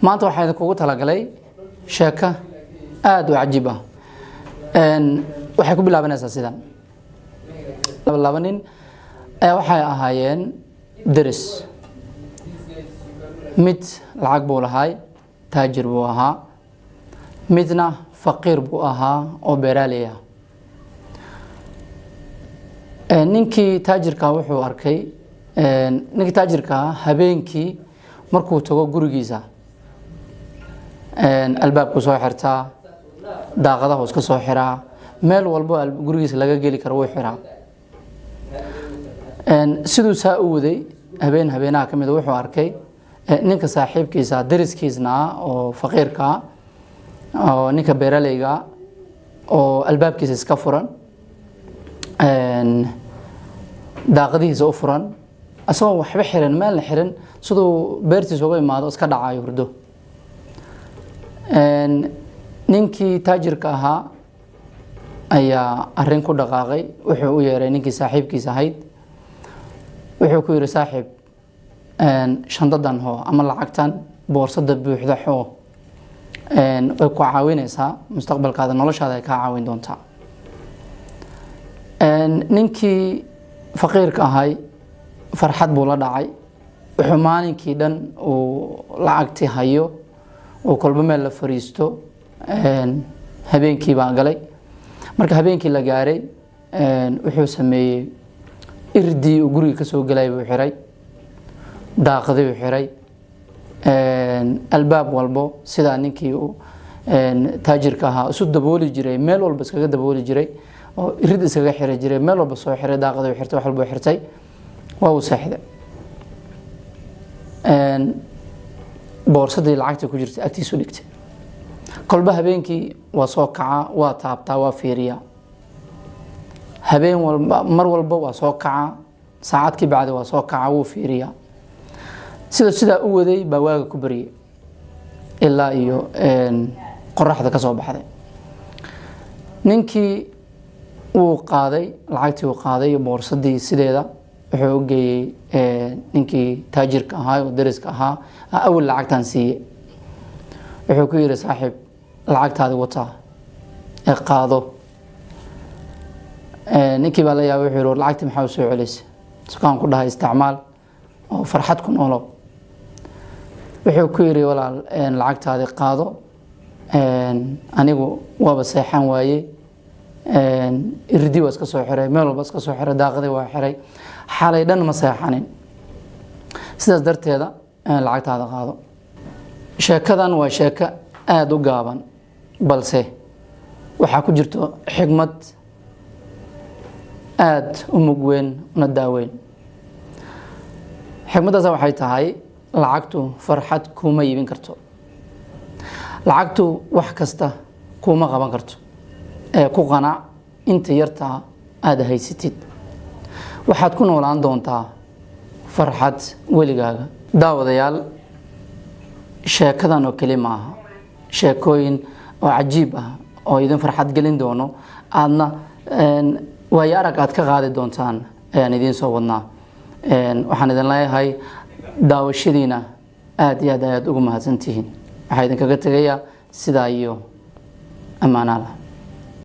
Maanta waxaa idinkugu talagalay sheeko aada u cajiib ah. Waxay ku bilaabanaysaa sidan: laba nin ayaa waxay ahaayeen deris. Mid lacag buu lahaay, taajir buu ahaa, midna faqiir buu ahaa oo beeraaley ah. Ninkii taajirkaa wuxuu arkay ninkii taajirkaa habeenkii markuu tago gurigiisa, albaabku soo xirtaa, daaqadahu iska soo xiraa, meel walbo gurigiisa laga geli karo wuu xiraa. Siduu saa u waday, habeen habeenaha ka mid wuxuu arkay ninka saaxiibkiisa, dariskiisna ah oo faqiirka ah oo ninka beeraleyga ah oo albaabkiisa iska furan, daaqadihiisa u furan, isagoo waxba xiran, meelna xiran, siduu beertiisa uga imaado iska dhacayo hurdo. Ninkii taajirka ahaa ayaa arrin ku dhaqaaqay. Wuxuu u yeeray ninkii saaxiibkiisa ahayd. Wuxuu ku yidhi: "Saaxiib, shandadan hoo ama lacagtan boorsada buuxda xoo, way ku caawinaysaa mustaqbalkaada, noloshaada ay kaa caawin doontaa." Ninkii faqiirka ahay farxad buu la dhacay. Wuxuu maalinkii dhan uu lacagtii hayo, uu kolba meel la fariisto. Habeenkii baa galay. Marka habeenkii la gaaray, wuxuu sameeyey: irdii uu guriga kasoo gelay buu xiray, daaqadii uu xiray, albaab walbo sidaa ninkii uu taajirka ahaa isu dabooli jiray, meel walba iskaga dabooli jiray oo irid iskaga xiri jiray, meel walba soo xiray, daaqadii uu xirtay, wax walba uu xirtay, waa uu seexday. Boorsadii lacagta ku jirtay agtiisu dhigtay. Kolba habeenkii waa soo kacaa, waa taabtaa, waa fiiriyaa. Habeen walba, mar walba waa soo kacaa, saacad kii bacdi waa soo kacaa, wuu fiiriyaa. Sidaa u waday baa waaga ku baryay ilaa iyo qoraxda ka soo baxday. Ninkii wuu qaaday lacagtii, uu qaaday boorsadii sideeda, wuxuu u geeyey ninkii taajirka ahaa oo dariska ahaa awal lacagtan siiyey. Wuxuu ku yidhi: "Saaxiib, lacagtaadi wataa ee qaado." Ninkii baa la yaabay. Wuxuu yidhi: "War, lacagtii maxaa u soo celisay? Sukaan ku dhahay isticmaal oo farxad ku noolow." Wuxuu ku yidhi: "Walaal, lacagtaadi qaado. Anigu waaba seexan waaye, irdi waa iska soo xiray, meel walba iska soo xiray, daaqadii waa xiray, xalay dhan ma seexanin, sidaas darteeda lacagtaada qaado." Sheekadan waa sheeko aada u gaaban, balse waxaa ku jirto xigmad aada u mug weyn una daaweyn. Xigmaddaas waxay tahay: lacagtu farxad kuma iibin karto, lacagtu wax kasta kuma qaban karto, ee ku qanac inta yartaa aada haysatid. Waxaad ku noolaan doontaa farxad weligaaga. Daawadayaal, sheekadan oo keli maaha, sheekooyin oo cajiib ah oo idin farxad gelin doono, aadna waayo arag aad ka qaadi doontaan ayaan idiin soo wadnaa. Waxaan idin leeyahay daawashadiina aada iyo aad ayaad ugu mahadsantihiin. Waxaa idinkaga tegayaa sidaa iyo ammaanaala.